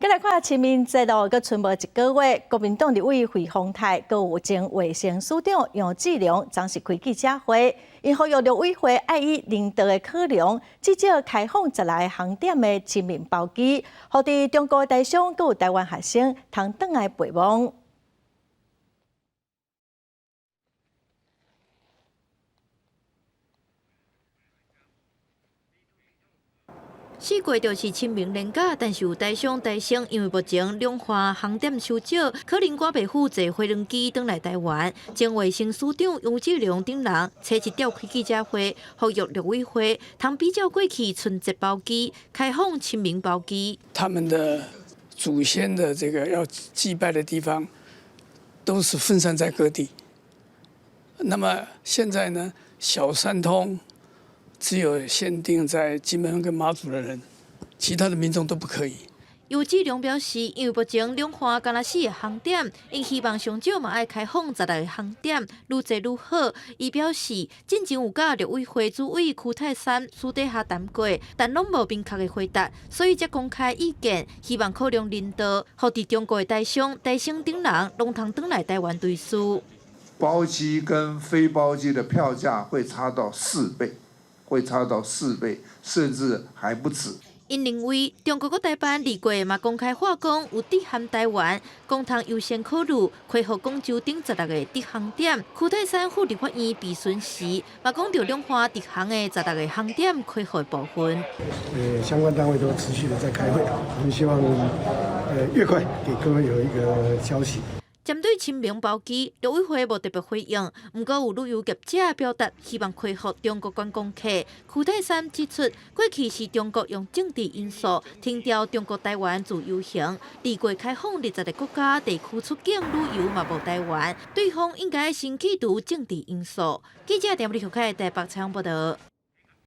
閣來看清明節咯，閣賰無一個月，國民黨立委費鴻泰，閣有前衛生署長楊志良，昨時開記者會，𪜶呼籲陸委會愛以人道的考量，至少開放十六個航點的清明包機，予佇中國台商閣有台灣學生通轉來陪望。四月就是清明連假，但是有台商台生因為目前兩岸航點收少，可能趕袂赴坐飛輪機轉來台灣。前衛生署長楊志良等人初一召開記者會，呼籲陸委會通比照過去春節包機開放清明包機。他們的祖先的這個要祭拜的地方，都是分散在各地。那麼現在呢，小三通只有限定在金門跟馬祖的人，其他的民眾都不可以。游志良表示，因為目前兩岸干焦四个航點，𪜶希望上少嘛愛開放十六个航點，愈濟愈好。伊表示，進前有佮陸委會主委區泰山私底下談過，但攏無明確的回答，所以才公開意見，希望考量人道，予佇中國的台商、台生等人攏通轉來台灣追思。包機跟非包機的票價會差到四倍，會差到四倍，甚至還不止。𪜶認為中國閣台灣二月嘛公開話講有致函台灣，講通優先考慮恢復廣州等十六个直航點。區泰山赴立法院備詢時，嘛講著兩岸直航的十六个航點恢復部分。相關單位都持續的在開會，我們希望越快給各位有一個消息。針對清明包機，陸委會無特別回應，毋過有旅遊業者表達希望恢復中國觀光客。區泰山指出，過去是中國用政治因素停掉中國台灣自由行，二月開放20個國家地區出境旅遊嘛無台灣，對方應該先去除政治因素。記者陳立學台北採訪報道。